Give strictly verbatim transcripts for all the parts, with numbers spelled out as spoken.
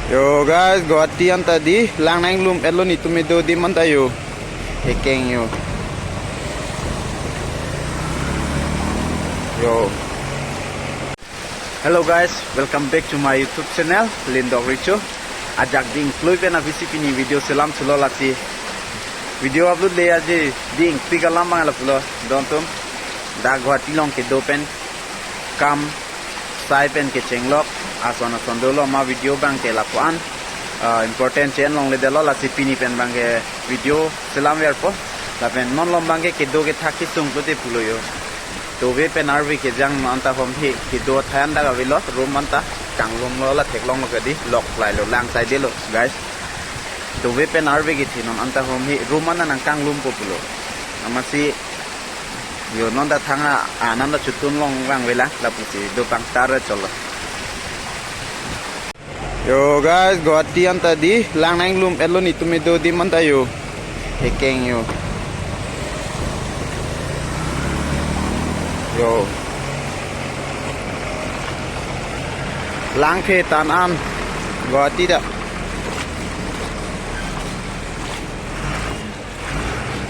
Yo guys, Guwahati anta dei, lang nanglum-etlo netum kedo adim anta yo. Ekeng yo. Yo. Hello guys, welcome back to my YouTube channel, Lindok Richo. Ajak dei ingklui pen abisi pini video selam thulo lasi. Video upload le aje dei ingpik alam abang lapulo, don atum. Dak Guwahati along kedo pen kam sai pen kechenglok ason ason dolo, ma video abangke lapu-an, ah, important chen longledetlo, lasi pini pen abangke video selam verpo. Lapen non malom abangke kedo kethak kesung pulote pulo yo. Tove pen arve kejang non anta hom he kedo athai an dak avelo, room anta kanglumlo, la theklonglo ke dei, lok plai lo, lang saidelo guys. Tove pen arve kethe non anta hom he room anta nangkanglumpo pulo. Amatsi yo non ta thang a, anan ta chotun long vang vela, lapusi do pangtar cholo. Yo guys, Guwahati anta dei, lang nanglum-etlo netum kedo adim anta yo. Ekeng yo. Yo. Lang kethe tan an Guwahati dak.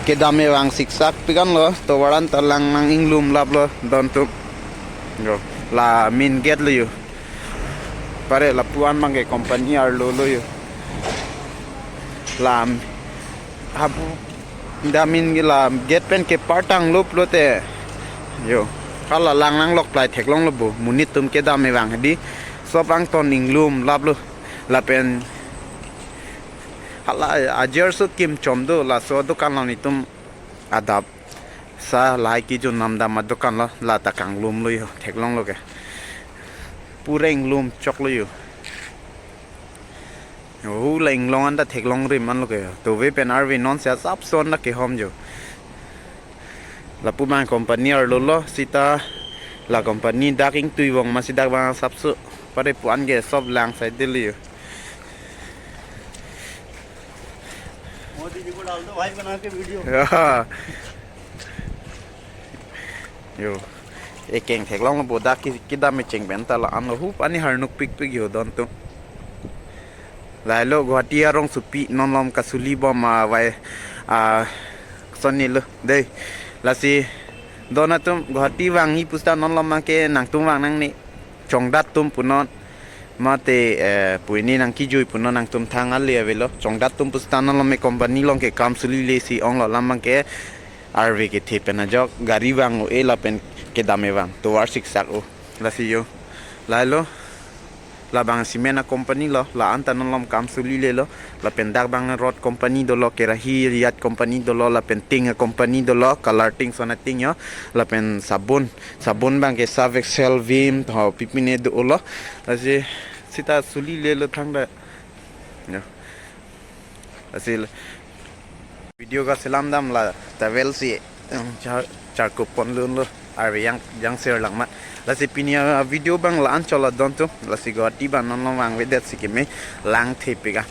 Kedam kevang siksak pikan lo, tovar anta lang nanginglum laplo don atum. Yo, la main gate lo yo. Pare lapu-an abangke company arlo lo yo. La hapu damin ke la gate pen kepar tanglo pulote. Yo, hala lang nanglok plai theklonglo bo. Monit atum kedam kevang dei, sop angton inglum laplo. Lapen hala ajer so kim chom do, laso adukan along netum adap sa lahai kejun namdam adukan lo, la ta kanglumlo yo, theklonglo ke. Pura inglum choklo yo. Yo, la inglong anta theklong rim anlo ke. Tove pen arve non si asapso anta kehom yo. Lapu abang company arlo lo, seta la company dak ingtui vong, amatsi dak abang asapso. Pare pu-an ke sop lang saidelo yo. Modi जी को डाल दो भाई बना के video. Yo. Ekeng theklonglo bo, dak ke kedam kecheng pen ta la-an lo, hup ani harnuk pikpik yo don atum. Lahelo Guwahati arongsopi, non malom kasuli bom avai, ah, sonni lo dei. Lasi don atum Guwahati vangji pusita non malom abangke nangtum vang nangne. Chongdat atum punon, mate, eh, puini nangkijui punon, nangtum thang ale avelo. Chongdat atum pusita non malom e company along ke kam suli le si onglo, alam abangke arve kethe pen ajok gari vang-o-e lapen kedam kevang tovar siksak-o. Lasi yo. Lahelo. Labang cement a company lo, la anta non malom kam suli lelo. Lapen dak abang rod company dolo, kerahi riat company dolo, lapen ting a company dolo, color ting, sona ting yo, lapen sabun, sabun abangke Surf Excel, Vim, ho pipine dolo. Lasi seta suli lelo thangta. Yo. Lasi video kaselam dam la towel si, em, char, charkupon lun lo, arve yang, yang sir langmat. Lasi pini a video abang la-an cholo don atum, lasi Guwahati abang non malom vangvedet si keme, lang thepik a.